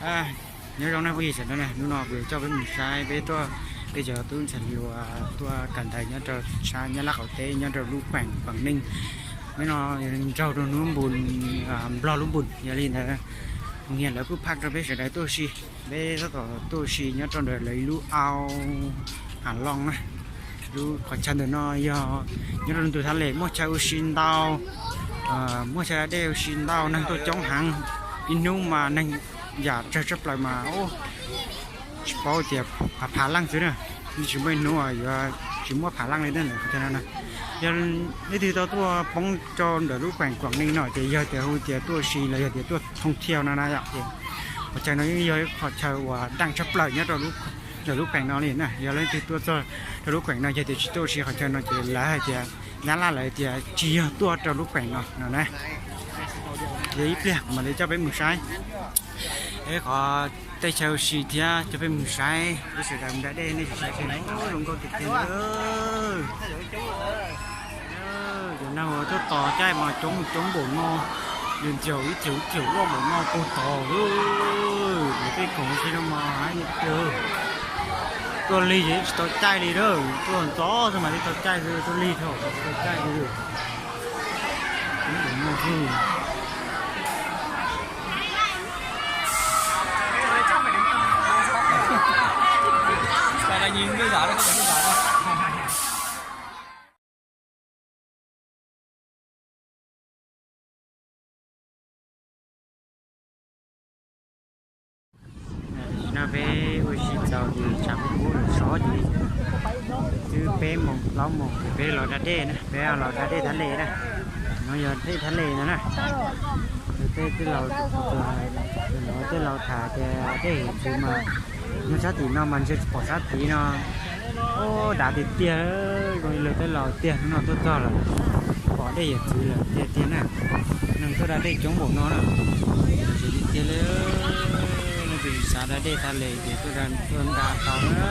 Nyob zoo na phooj ywg sawv daws na, hnub no kuv coj peb mus saib peb tuaj, peb cov tub ntxhais hluas tuaj kawm ntawv nyob rau sab Nyab Laj qaum teb nyob rau lub kheem Quảng Ninh. Hnub no nraug rau hnub npun, Nplog lub npun, yog li ntawd nyias lawv kuj phaj rau peb sawv daws tuaj si, peb tab tom tuaj si nyob rau ntawm lawv ib lub au Hà Long na. Lub qhov chaw ntawm no yog nyob rau ntug thaj les muaj chaw ua si ntau, muaj chaw da dej ua si ntau, neeg tuaj coob heev. Ib hnub mas neeg yam tsawg tshaj plaws mas tsis paub tias phav phav leej xwb na. Yeej tsis muaj ib hnub yuav tsis muaj phav leej li ntawm qhov chaw no na. Yog leej twg tau tuaj poob rau ntawm lub kheem Quảng Ninh no ces yog tias hu tias tuaj si los yog tias tuaj thoob thiaj no na yom, ces qhov chaw no yeej yog ib qhov chaw uas daj tshaj plaws nyob rau ntawm lub kheem no li na. Yog leej twg tuaj txog rau lub kheem no yog tias tsis tuaj si qhov chaw no ces lawv hais tias, Nyab Laj lawv tias tsis yog tuaj rau lub kheem no no na. Yog ib pliag kuv mam li coj peb mus saib. Peb qhov tej chaw ua si thiab coj peb mus saib, peb sawv daws mus da dej nej tsis saib, zoo nkauj tiag tiag. Cov neeg uas tuaj tos caij mas coob coob npaum no, nws ntxiaus ib txhia ib txhia loj npaum no puag tod. Ces tej khoom ua si no mas hais tias tuaj lig ces tsis tau caij li a, tuaj ntxov xwb mas thiaj tau caij xwb, tuaj lig dhau tsis tau caij li. Coob npaum no xwb. Tam sim no peb ua si txaus ces tshav kub kub lawm sov ces twb peb moos plaub moos ces peb los da dej na, peb los da dej thaj les na. No yog dej thaj les no na. Tej laus, tej laus tham tias dej hiav txwv mas nyob sab tim no mas ntshe tsis pom sab tid no. Ub, dav tiag tiag, zoo li tej laus tiag, hnub no tuaj txog lawm pom dej hiav txwv lawm tiag tiag na. Neeg tuaj da dej coob npaum no na. Tiag tiag li, leej twg xav da dej thaj les ces tuaj da, tuaj da tau na.